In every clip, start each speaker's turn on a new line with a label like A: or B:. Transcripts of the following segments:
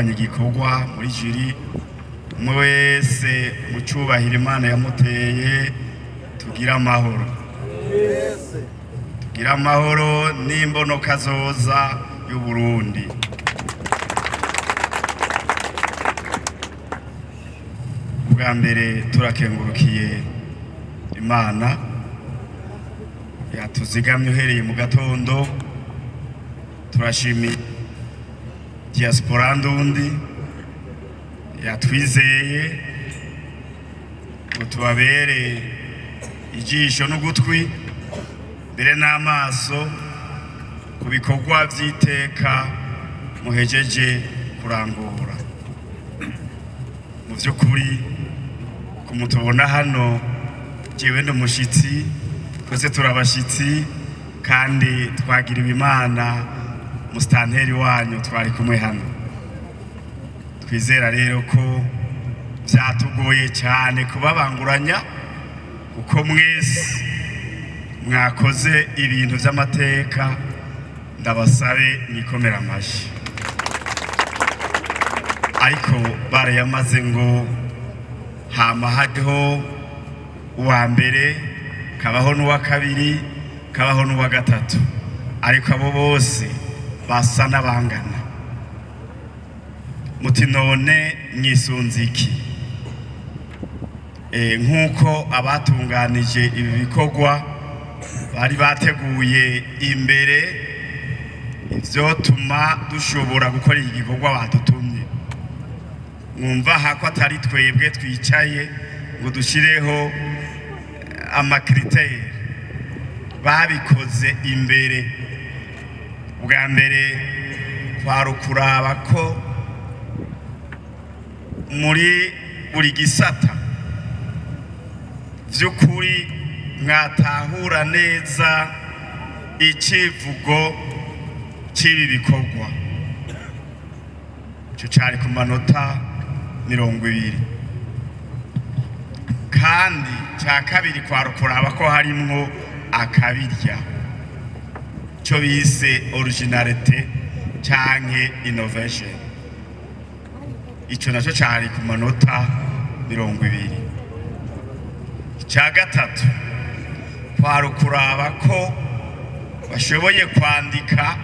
A: Igikorwa muri jury, umwe wese mu cubahiro Imana yamuteye, tugira amahoro, tugira amahoro n'imbonoka zoza y'Uburundi. Ubwa mbere turakengurukiye Imana yatuzigamye uhereye mu gatondo. Turashimiye diaspora ndundi yatwizeye ngo tubabere ijisho n'ugutwi, mbere n'amaso ku bikorwa vy'iteka muhejeje kurangura. Mu vy'ukuri kumutubona hano, jewe ndi umushitsi, twese turabashitsi, kandi twagiriwe Imana musitanteri wanyu twari kumwe hano. Twizera rero ko vyatugoye cyane kubabanguranya, kuko mwese mwakoze ibintu vy'amateka. Ndabasabe mwikomera amashi, ariko barayamaze ngo hama hariho uwa mbere, kabaho n'uwa kabiri, kabaho n'uwa gatatu, ariko abo bose basa n'abangana. Muti none mwisunze iki? Nk'uko abatunganije ibi bikorwa bari bateguye imbere ivyotuma dushobora gukora iki gikorwa badutumye, mwumva hako atari twebwe twicaye ngo dushireho ama critères, babikoze imbere. Bwa mbere kwari ukuraba ko muri buri gisata vy'ukuri mwatahura neza icivugo c'ibi bikorwa. Ico cari ku manota 20. Kandi ca kabiri kwari ukuraba ko harimwo akabirya, ico bise originalité canke innovation. Ico naco cari ku manota 20. Ica gatatu kwari ukuraba ko bashoboye kwandika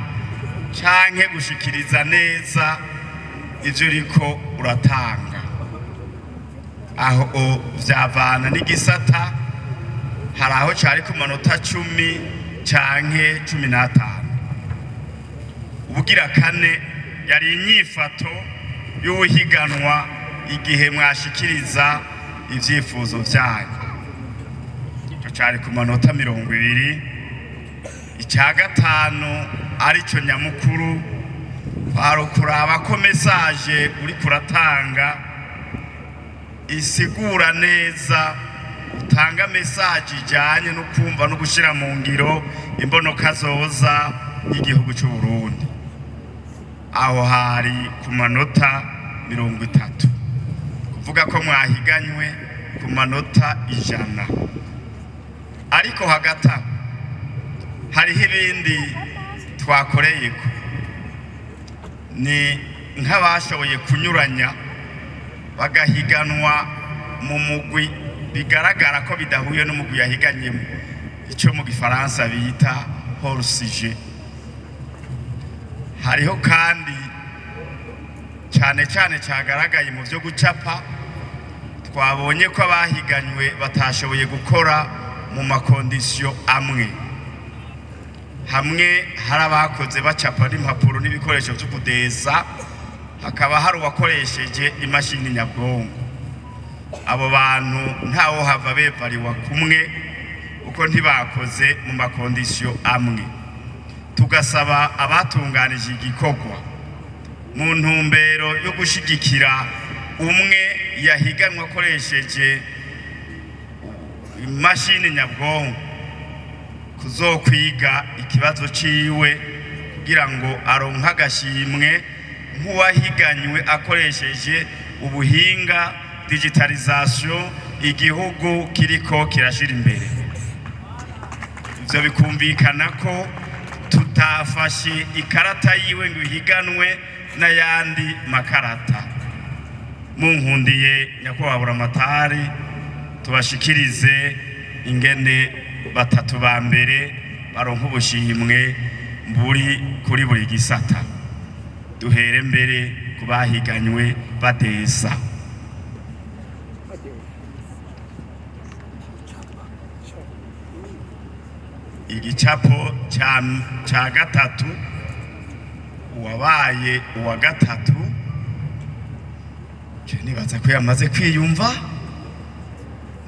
A: canke gushikiriza neza ivyo uriko uratanga. Aho vyavana n'igisata, hari aho cari ku manota 10 canke 15. Ubugira kane yari inyifato y'ubuhiganwa igihe mwashikiriza ivyifuzo vyanyu. Ico cari ku manota 20. Ica gatanu, arico nyamukuru, kwari ukuraba ko message uriko uratanga isigura neza, utanga message ijanye no kumva no gushira mu ngiro imbonoka zoza y'igihugu c'u Burundi. Aho hari ku manota 30, kuvuga ko mwahiganywe ku manota 100. Ariko hagati aho hariho ibindi twakoreyeko, ni nk'abashoboye kunyuranya bagahiganwa mu mugwi bigaragara ko bidahuye n'umugwi yahiganyemo, icyo mu gifaransa bita hors sujet. Hariho kandi cyane cyane cyagaragaye mu byo gucapa, twabonye ko abahiganywe batashoboye gukora mu ma conditions amwe. Hamwe hari abakoze bacapa n'impapuro n'ibikoresho byo kudesa, hakaba hari uwakoresheje imashini nyabwonko. Abo bantu ntawo hava bevariwa kumwe, kuko ntibakoze mu ma conditions amwe. Tugasaba abatunganije igikorwa, mu ntumbero yo gushigikira umwe yahiganwa akoresheje imashini nyabwonko, kuzokwiga ikibazo ciwe kugira ngo aronke agashimwe nk'uwahiganywe akoresheje ubuhinga digitalisation igihugu kiriko kirashira imbere. Ivyo bikumvikana ko tutafashe ikarata yiwe ngo ihiganwe n'ayandi makarata. Munkundiye nyakubahwa Buramatari, tubashikirize ingene batatu ba mbere baronka ubushimwe buri kuri buri gisata. Duhere mbere kubahiganywe badesa. Igicapo ca gatatu, uwabaye uwa gatatu, je nibaza ko yamaze kwiyumva,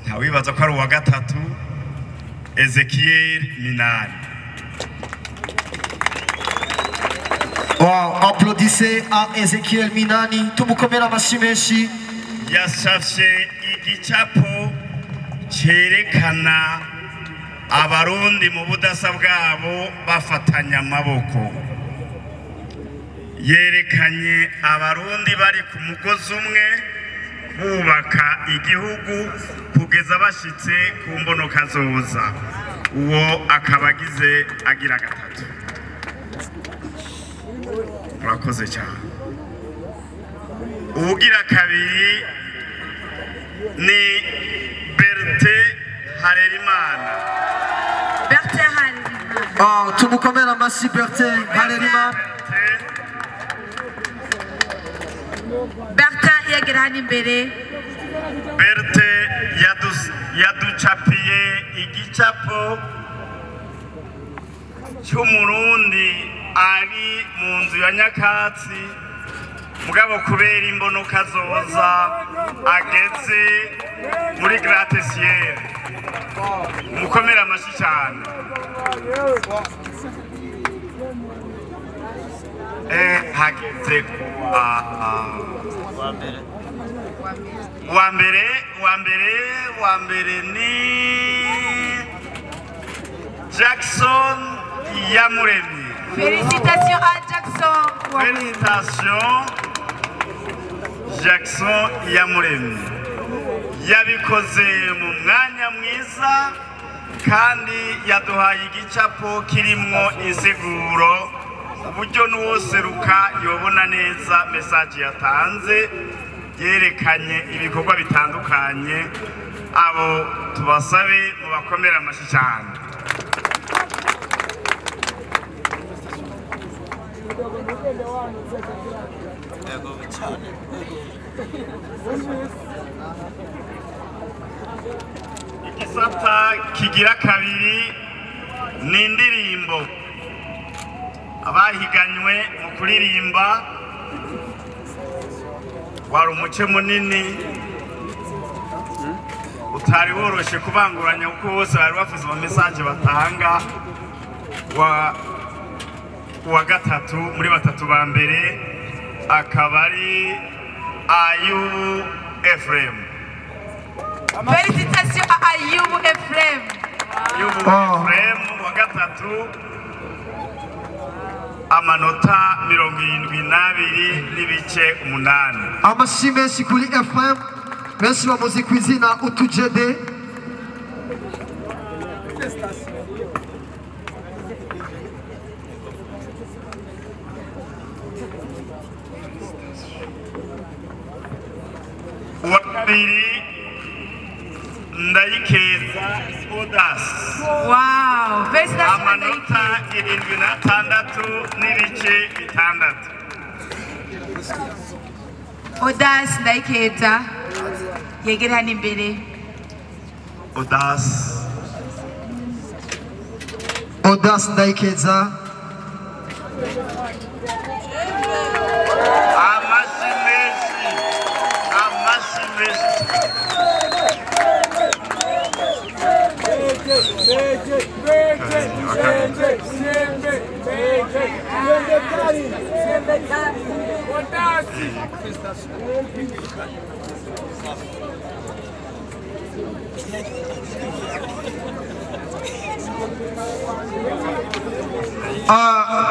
A: ntawibaza ko ari uwa gatatu, Ezekiel Minani.
B: Wow, applaudissez à Ezekiel Minani. Tumukomera amashyi menshi.
A: Yasafye igicapo cyerekana abarundi mu budasa bwabo bafatanya amaboko. Yerekanye abarundi bari ku mugozi umwe bubaka igihugu kugeza bashitse ku mbonokazoza. Uwo akaba agize agira gatatu. Murakoze cyane. Uwugira kabiri ni Bertin Harerimana.
C: Bertin Harerimana.
B: Oh, tumukomera amashyi Bertin Harerimana.
C: Bertin yegera hano imbere.
A: Bertin yaducapiye igicapo cy'umurundi ari mu nzu ya nyakatsi, mugabo kubera imbonoka zoza ageze muri gratte-ciel. Mukomera amashyi cyane. Hageze uwa mbere ni Jackson Yamuremye.
C: Félicitations à Jackson.
A: Félicitations Jackson Yamuremye. Yabikoze mu mwanya mwiza kandi yaduhaye igicapo kirimwo insiguro, uburyo n'uwoseruka yobona neza message yatanze, yerekanye ibikorwa bitandukanye. Abo tubasabe mubakomera amashyi cyane. Igisata kigira kabiri ni indirimbo. Abahiganywe mu kuririmba wari umuce munini utari woroshe kubanguranya kuko bose bari bafise ama message batanga. Wa gatatu muri batatu ba mbere akaba ari Ayubu Ephraim.
C: Félicitations à Ayubu Ephraim.
A: Ayubu Ephraim wa gatatu, amanota 72.8.
B: Amashyi menshi kuri Ephraim, benshi bamuzi ku izina Utujede.
A: Uwa kabiri Ndayikeza Odas.
C: Wow, félicitations.
A: Amanota 76.6.
C: Odas Ndayikeza yegera hano imbere.
A: Odas.
B: Odas Ndayikeza.
A: Amashyi menshi, amashyi menshi.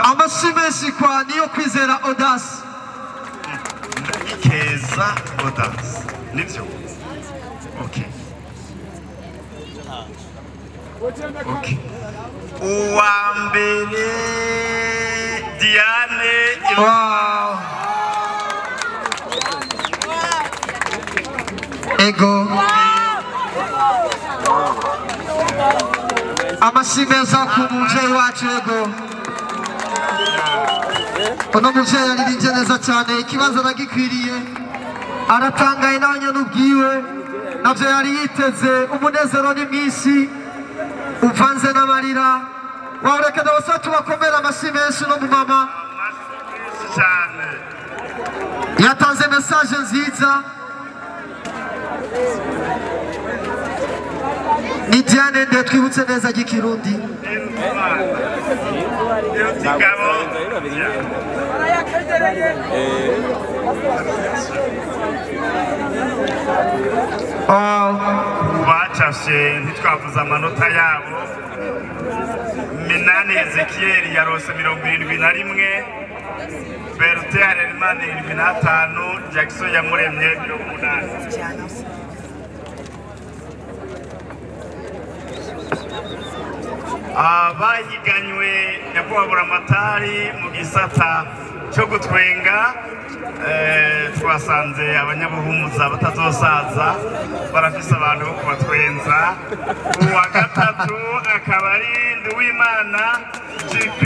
B: Amashyi menshi kwa Niyokwizera Odas.
A: Ndayikeza Odas, nivyo? Okay. Okay. Uwa mbere Diane.
B: Wow. Ego. Amashyi meza ku mubyeyi wacu ego. Uno mubyeyi yaririmbye neza cyane, ikibazo aragikwiriye, aratangaye nawe nyine ubwiwe, nabyo yari yiteze, umunezero ni mwinshi uvanze n'amarira. Reka ndabasaba tubakomere amashyi menshi no mu mama yatanze message nziza. Ni Diane nde twibutse neza ry'ikirundi.
A: Bacafye ntitwavuze amanota yabo. Minani Ezekiel yarose 71, Bertin Harerimana 75, Jackson Yamuremye 80. Abayiganywe nyakubahwa Buramatari mu gisata cyo gutwenga, twasanze abanyabuhumuza batazosaza, barafise abantu bo kubatwenza. Uwa gatatu akaba ari Nduwimana JP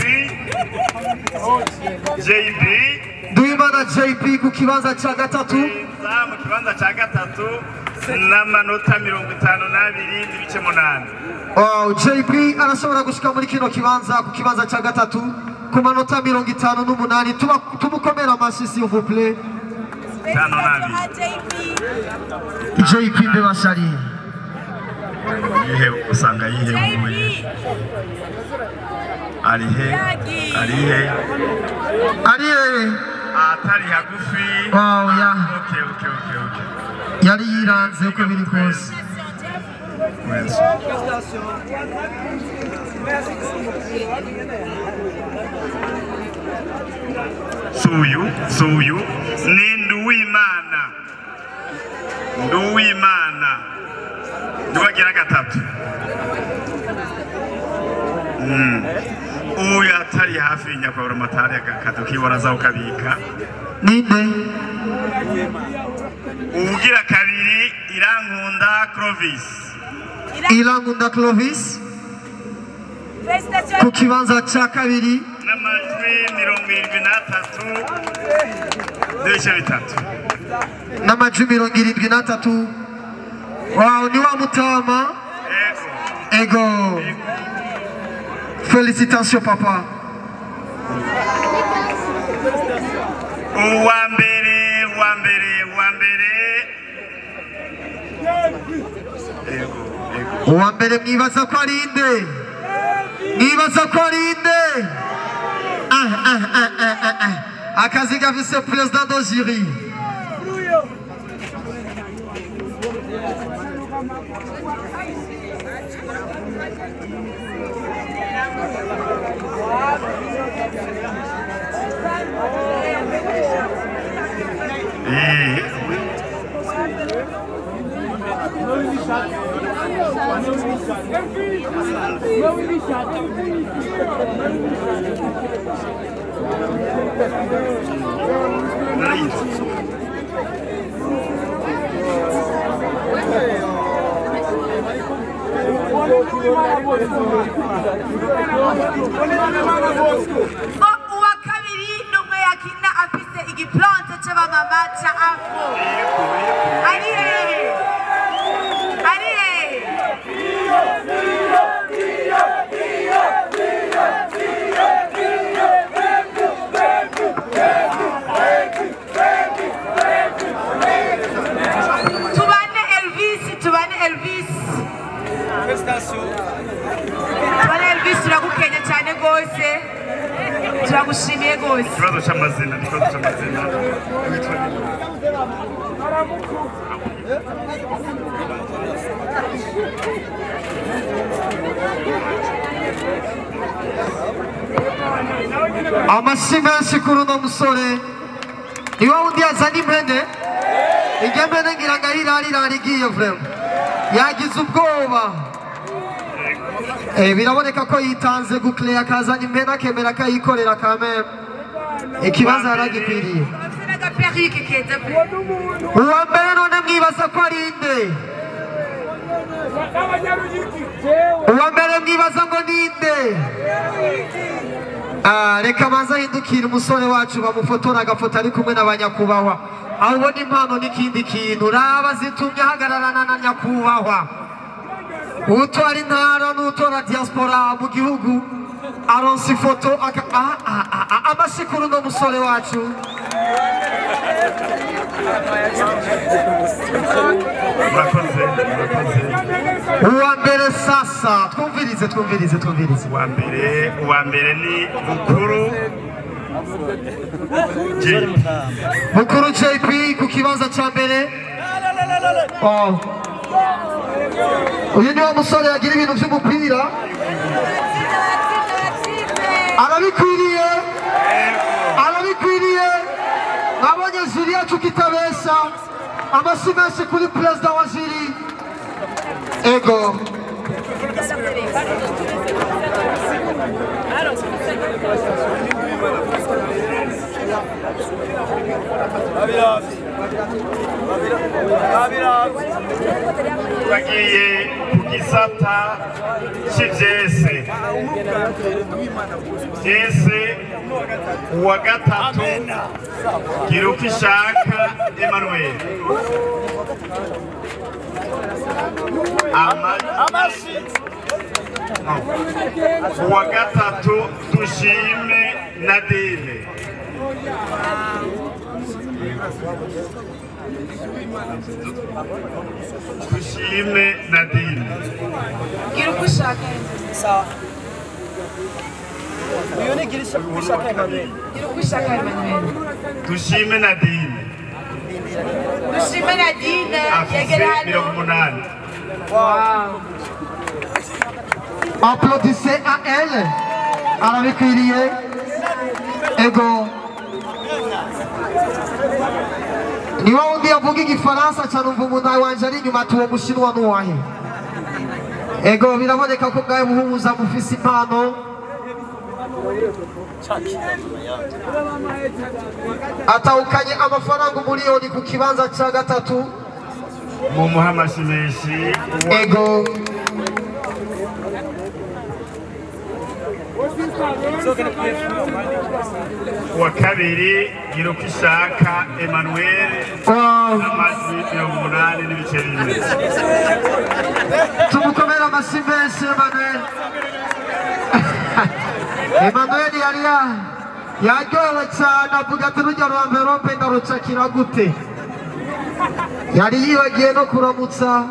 B: Nduwimana JP ku kibanza cya gatatu,
A: mu kibanza cya gatatu n'amanota 52.8.
B: Oh, JP arashobora gushika muri kino kibanza ku kibanza cya gatatu ku manota 58. Tumukomera amashyi s'il vous plaît. JP Mbebashari
A: yihe usanga yihebuye arihe arihe
B: arihe
A: atari hagufi.
B: Wow, ya
A: okay okay okay okay,
B: yari yiranze uko biri kose.
A: Suyu ni Nduwimana Nduwagira gatatu. Uyu atari hafi nyakubahwa Buramatari akaduki waraza ukabika.
B: Ninde?
A: Ugira kabiri Irankunda Clovis.
B: Irankunda Clovis ku kibanza cya kabiri
A: n'amajwi 73.3.
B: N'amajwi 73. Wow, ni wa mutama. Ego. Félicitations papa.
A: Uwa mbere. Ego.
B: Uwa mbere mwibaza ko ari inde? Mwibaza ko ari inde? Akazi gafise président do jury.
C: Uwa kabiri n'umwe yakina afise igiplante c'abamama ca afro. Ari hehe? Ari hehe? Tubane Elvis, tubane Elvis. Tubane Elvis, turagukenye cyane rwose. Turagushimiye rwose.
A: Ikibazo c'amazina, ikibazo c'amazina.
B: Amashyi menshi kuri uno musore. Ni wa wundi yazana impene, irya mpene ngira ngo ayirarira igiye vraiment. Yagize ubwoba. Biraboneka ko yitanze guclea akazana impene akemera akayikorera kameme. Ikibanza yaragikwiriye.
C: N'agaperike keza pe.
B: Uwa mbere none mwibaza ko ari nde? Uwa mbere mwibaza ngo ni nde? Reka banza hindukira umusore wacu bamufotora agafoto ari kumwe n'abanyakubahwa. Aho ubona impano n'ikindi kintu raba zitumye ahagararana na nyakubahwa. Utora intara n'utora diaspora mu gihugu aronsa ifoto amashikuru no musore wacu.
A: Murakoze, murakoze.
B: Uwa mbere sasa twumvirize twumvirize twumvirize.
A: Uwa mbere ni Bukuru J.
B: Bukuru JP ku kibanza ca mbere. Oh. Uyu niwo musore yagira ibintu vy'umupira. Arabikwiriye. Arabikwiriye. Nabonye jury yacu kitabesha. Amashyi menshi kuri perezida wa jury. Ego.
A: Turagiye ku gisata cy'ivyese. Vyese uwa gatatu Girukishaka Emmanuel. Uwa gatatu Dushime Nadine. Dushime Nadine.
C: Girukushaka. Girukushaka Emmanuel.
A: Dushime Nadine.
C: Dushime Nadine
A: afise 80.
C: Wow.
B: Applaudissez à elle. Arabikwiriye. Ego. Ni wa wundi avuga igifaransa cyane umva umuntu wanje ari inyuma ati uwo mushinwa nuwahe. Ego biraboneka ko bwawe buhuza mufise impano. Atahukanye amafaranga umuriyoni ku kibanza cya gatatu.
A: Mumuhe amashyi menshi.
B: Ego.
A: Uwa kabiri Girukishaka Emmanuel n'amajwi 84.4.
B: Tumukomere amashyi menshi Emmanuel. Emmanuel yari yaryohewe cyane avuga ati rujya rwa mverope ndarucakira gute. Yari yibagiye no kuramutsa.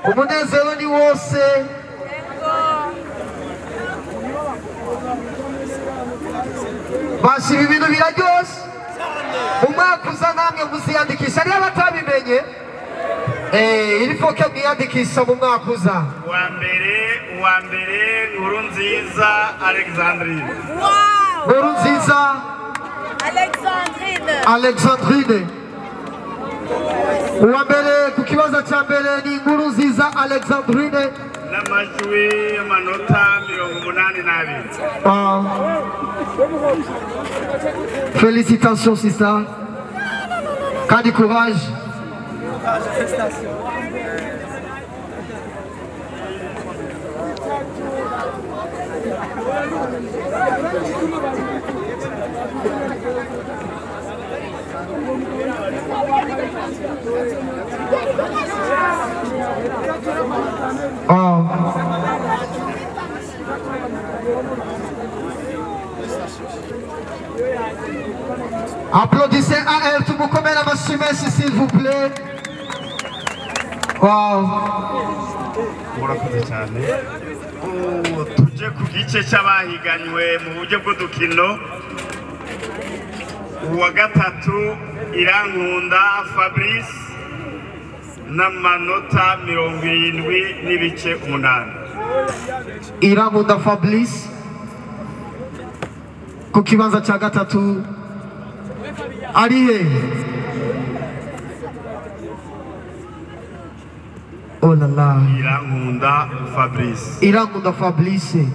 B: Umunezero ni wose. Basi ibi bintu biraryoshe. Umwaka uza namwe muziyandikisha ariyo abatabimenye. Iri foke mwiyandikisha mu mwaka uza.
A: Uwa mbere Nkurunziza Alexandrine.
B: Nkurunziza Alexandrine. Uwa mbere ku kibanza cya mbere ni Nkurunziza Alexandrine
A: n'amajwi y'amanota 82.
B: Félicitations sista. Kandi courage. Oh. Applaudissez à elle, tout le monde la machine, s'il vous plaît. Wow.
A: Murakoze cyane. Tuje ku gice cy'abahiganywe mu buryo bw'udukino. Uwa gatatu Irankunda Fabrice n'amanota 70.8.
B: Irankunda Fabrice ku kibanza cya gatatu ari he? Oh là là.
A: Irankunda Fabrice.
B: Irankunda Fabrice.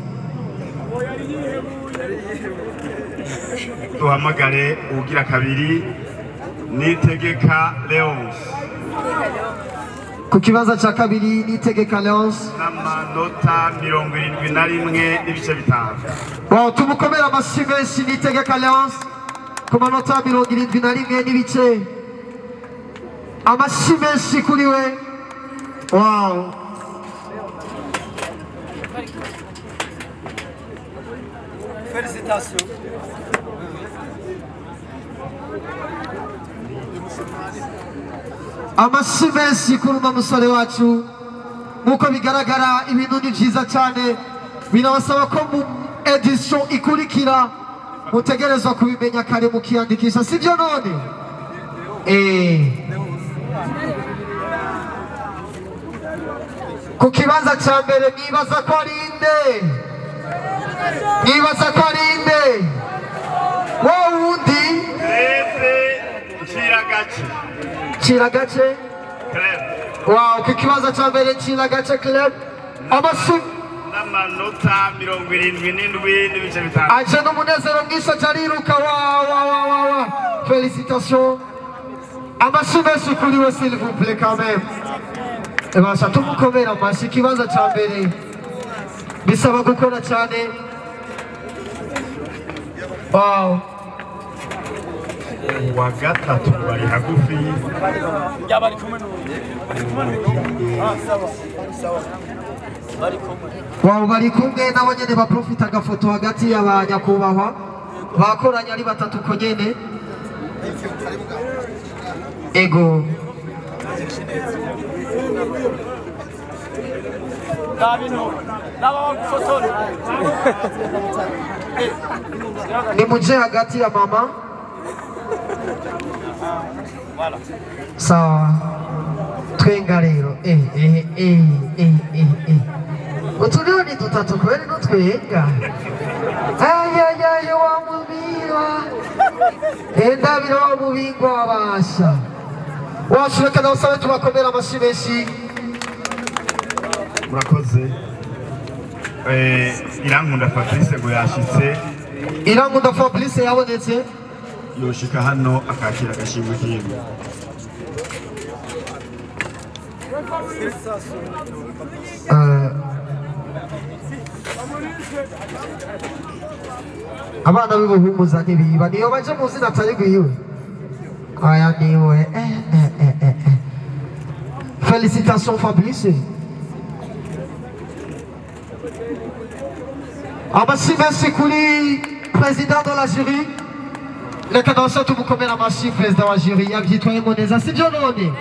A: Duhamagare ugira kabiri Nitegeka Leonce.
B: Ku kibanza cya kabiri Nitegeka Leonce
A: n'amanota 71.5.
B: Wow, tumukomera amashyi menshi Nitegeka Leonce ku manota 71 n'ibice. Amashyi menshi kuri we. Wow.
D: Félicitations.
B: Amashyi menshi kuri uno musore wacu. Nk'uko bigaragara ibintu ni byiza cyane, birabasaba ko mu edition ikurikira mutegerezwa kubimenya kare mukiyandikisha, sibyo none? Ku kibanza cya mbere mwibaza ko ari inde? Mwibaza ko ari inde? Wa wundi
A: Kiragace.
B: Kiragace
A: Club.
B: Wow, ku kibanza cya mbere Kiragace Club. Amashyi
A: n'amanota 77.5.
B: Aje n'umunezero mwinshi ariruka. Wa wa wa wa wa. Félicitations. Amashyi menshi kuri we s'il vous plaît quand même. Ebasha tumukomera amashyi. Ikibanza cya mbere bisaba gukora cyane. Wow.
A: Uwa gatatu bari hagufi.
B: Wow, bari kumwe nabo nyene baprofita agafoto hagati y'abanyakubahwa bakoranye ari batatu ko nyene. Ego. Ni muje hagati ya mama. Sawa. Twenga rero. Uturoni dutatu kweli nutwenga. Ayayay wa mubirwa. Endabiro wa mubingwa abasha. Washureka nawe tubakomera amashyi menshi.
A: Murakoze. Irankunda Fabrice ngo yashitse.
B: Irankunda Fabrice yabonetse.
A: Yoshika hano akakira agashimwe kiwe.
B: Abana b'ibuhumuza ntibiba niyo baje mu zina atari gwiwe. Aya niwe. Félicitations Fabrice. Amashyi menshi kuri président de la jury. Reka nawe tumukomera amashyi président wa jury yabyitwayemo neza, sibyo none?